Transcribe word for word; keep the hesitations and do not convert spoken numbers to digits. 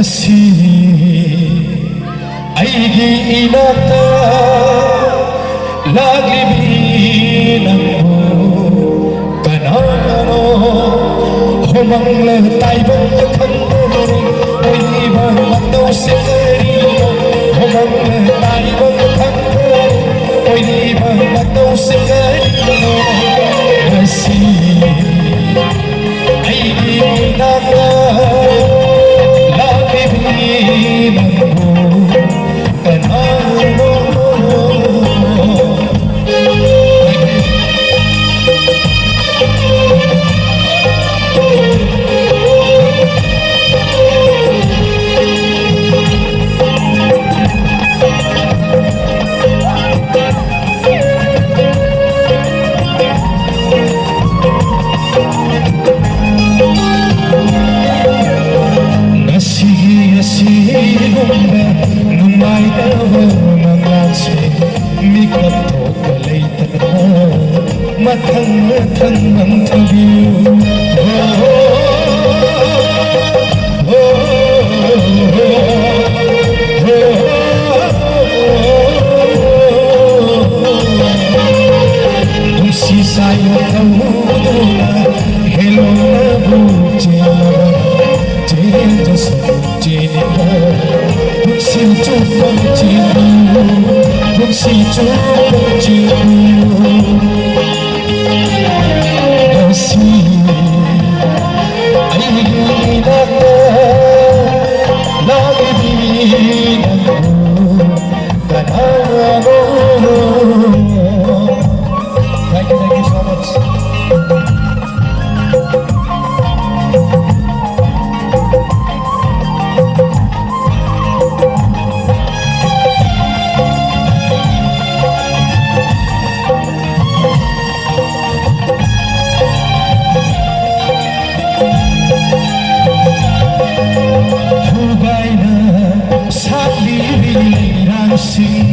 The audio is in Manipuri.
ꯁꯤ ꯑꯩꯒꯤ ꯏꯅꯥꯛꯇ ꯂꯥꯛꯂꯤꯕꯤ ꯅꯪꯕꯨ ꯀꯅꯥꯅꯣ? ꯍꯣꯃꯪꯂ ꯇꯥꯏꯕꯪ ꯈꯪꯗꯕ ꯑꯣꯏꯔꯤꯕ ꯃꯇꯧꯁꯦ ꯀꯔꯤꯅꯣ? ꯍꯣꯃꯪꯂ ꯇꯥꯏꯕꯪ ꯈꯪꯗꯕ ꯑꯣꯏꯔꯤꯕ ꯃꯇꯧꯁꯦ ꯀꯔꯤꯅꯣ? ꯉꯁꯤ ꯑꯩꯒꯤ ꯅꯥꯛꯇ ꯂꯥꯛꯂꯤꯕꯤ ꯅꯪꯕꯨ ꯀꯅꯥꯅꯣ? ꯉꯁꯤꯒꯤ ꯑꯁꯤꯒꯨꯝꯕ ꯅꯨꯡꯉꯥꯏꯇꯕ ꯃꯉꯥꯜꯁꯦ ꯃꯤꯀꯞ ꯊꯣꯛꯄ ꯂꯩꯇꯅ ꯃꯊꯪ ꯃꯊꯪ ꯃꯥꯡꯊꯕꯤꯌꯨ꯫ ꯍꯣ, ꯍꯣ, ꯍꯣ, ꯍꯣ, ꯍꯣ, ꯍꯣ, ꯍꯣ꯫ ꯅꯨꯡꯁꯤ ꯁꯥꯏꯅ ꯇꯧꯗꯨꯅ ꯍꯦꯂꯣꯅꯕꯨ ꯆꯦꯜꯂꯕ ꯆꯦꯟꯖꯁꯅꯨ꯫ ꯆꯦꯟꯅꯤꯡꯕ ꯄꯨꯟꯁꯤ ꯆꯨꯞꯄ ꯆꯦꯟꯕꯤꯌꯨ, ꯄꯨꯟꯁꯤ ꯆꯨꯞꯄ ꯆꯦꯟꯕꯤꯌꯨ꯫ ꯉꯁꯤ ꯑꯩꯒꯤ ꯏꯅꯥꯛꯇ ꯂꯥꯛꯂꯤꯕꯤ ꯅꯪꯕꯨ ꯀꯅꯥꯅꯣ? Thank you, thank you so much. ꯊꯨꯒꯥꯏꯅ ꯁꯥꯠꯂꯤꯕꯤ ꯂꯩꯔꯥꯡꯁꯤꯡ